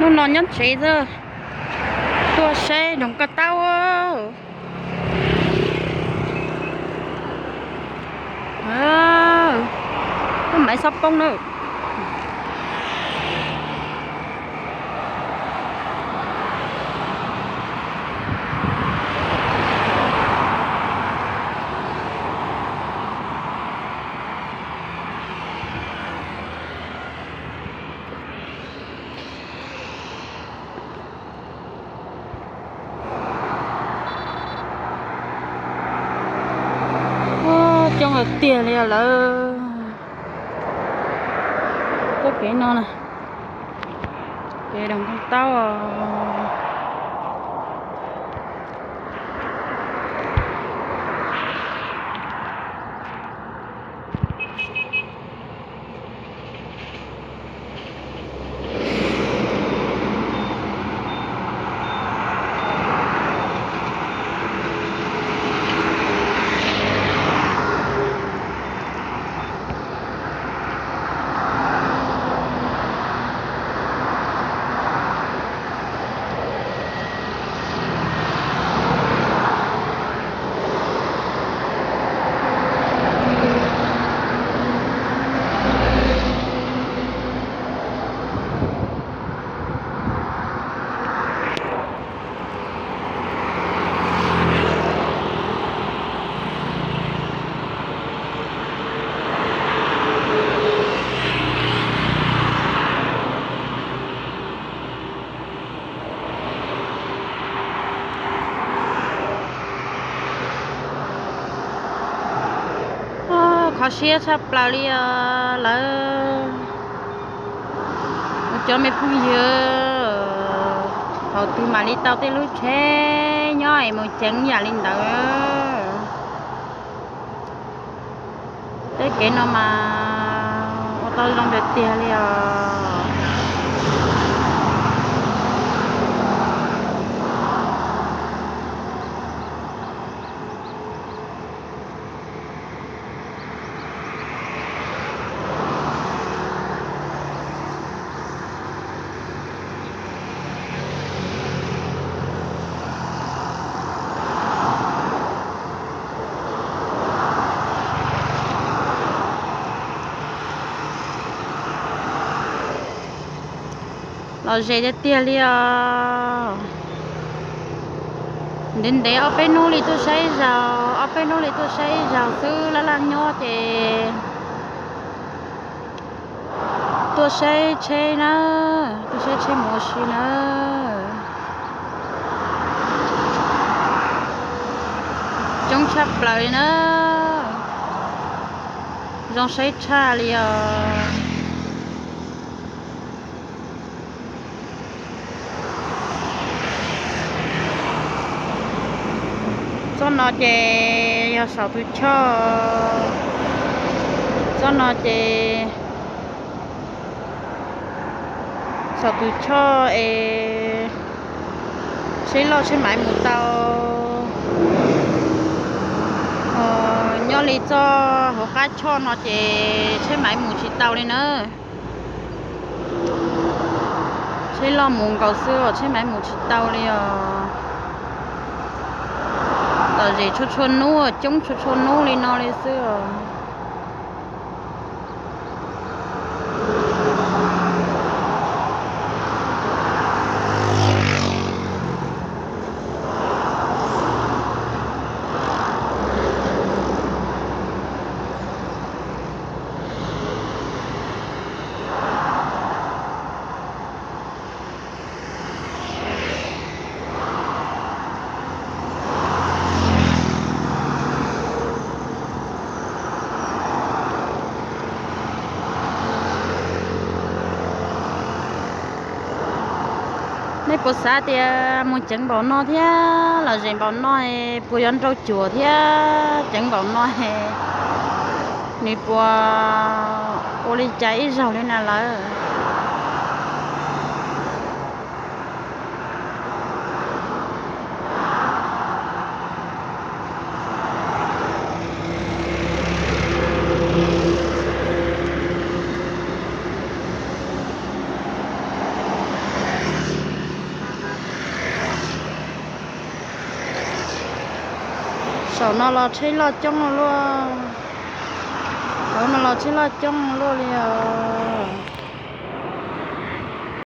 Hnub no nyob tsev xwb, tuaj saib nroog koj taub. Tus maiv xob poob na. Coob tiag tiag li lawm. Txoj kev no na, kev nroog koj taub. Kho siab tshaj plaws li os lawm. Kuv cov me phooj ywg, thaum twg mam li tau tej lub tsheb nyob es mus ceev yam li ntawd. Tej kev no mas ua tau zoo tiag tiag li os. Los ze tiag tiag li os. Ntev ntev ob peb hnub li tuaj saib zaug, ob peb hnub li tuaj saib zaug xwb, laj laj nyob ces tuaj saib tsheb na, tuaj saib tsheb mus ua si na. Coob tshaj plaws li na, zoo saib tshaj li os. Tsob no ces yog saum tus choj, tsob no ces saum tus choj es tsheb loj tsheb maiv mus tau. Nyob li txoj hauv qab choj no ces tsheb maiv mus tsis tau li na. Tsheb loj mus nkaus xwb os, tsheb maiv mus tsis tau li os. Lom zem tshua tshua hnub, coob tshua tshua hnub li no li xwb os. Nej puas xav tias mus ceev npaum no thiab lom zem npaum no puas yuav nrau cuam thiab ceev npaum no, nws puas ua li cas ib zaug li na lawm? Zaum no los tsheb loj coob luaj. Zaum no los tsheb loj coob luaj li os.